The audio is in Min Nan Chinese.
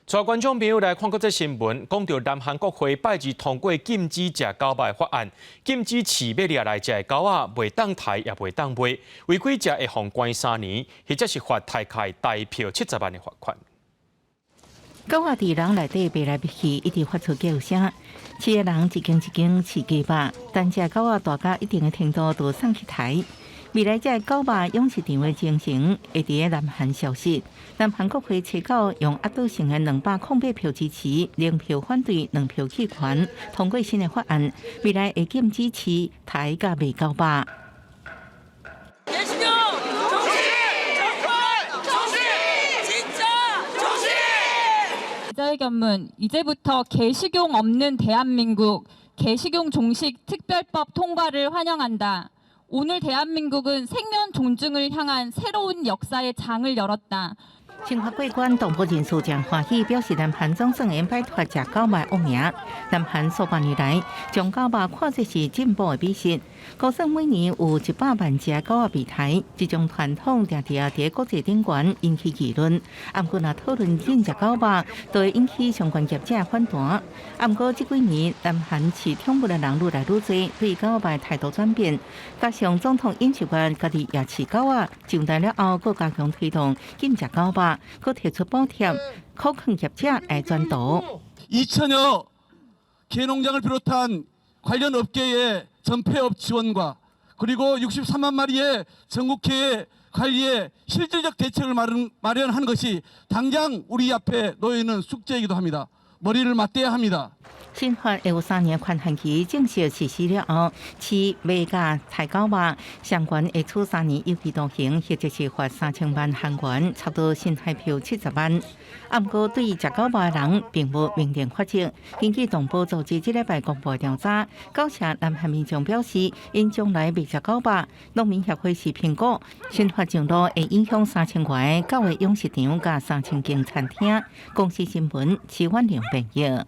帶觀眾朋友來看國際新聞，講到南韓國會拜二通過禁止食狗肉的法案，禁止飼欲掠來食的狗仔，袂當刣也袂當賣，違規者會予關三年，或者是罰刣開台票70萬的罰款。狗仔佇人內底爬來爬去，一直發出叫聲。飼的人一間一間飼雞肉，但這狗仔大到一定的程度，就送去刣。未來這狗肉養殖場的情形會佇南韓消失。南韓國會初九用壓倒性的208票支持，0票反對，2票棄權，通過新的法案。未來會禁止飼、刣佮賣狗肉。 개식용 종식 정권 종식 진짜 종식 기자회견문 이제부터 개식용 없는 대한민국 개식용 종식 특별법 통과를 환영한다. 오늘 대한민국은 생명 존중을 향한 새로운 역사의 장을 열었다. 新法過關動物人士誠歡喜，表示南韓總算會擺脫食狗肉的惡名。南韓數百年來將狗肉看作是進補的美食，估算每年有100萬隻狗仔被刣。這種傳統定定佇國際頂懸引起議論。毋過若討論禁食狗肉，都會引起相關業者反彈。毋過這幾年南韓飼寵物的人愈來愈濟，對狗肉態度轉變。加上總統尹錫悅家己也飼狗仔，上台了後，閣加強推動禁食狗肉。閣提出補貼，鼓勵業者來轉投。 2천여 개농장을 비롯한 관련 업계의 전폐업 지원과 그리고 63만 마리의 전국개의 관리에 실질적 대책을 마련하는 것이 당장 우리 앞에 놓여 있는 숙제이기도 합니다. 머리를 맞대야 합니다. 新法會有3年寬限期正式實施了後，飼賣佮刣狗肉相關會處三年有期徒刑，或者是罰3000萬韓元，差不多新台票70萬。毋過對食狗肉的人並無明定罰則。根據動保組織這禮拜公布的調查，九成南韓民眾表示，𪜶將來袂食狗肉。農民協會是評估，新法上路會影響3000外個狗的養殖場佮3000間餐廳。公視新聞，徐婉玲編譯。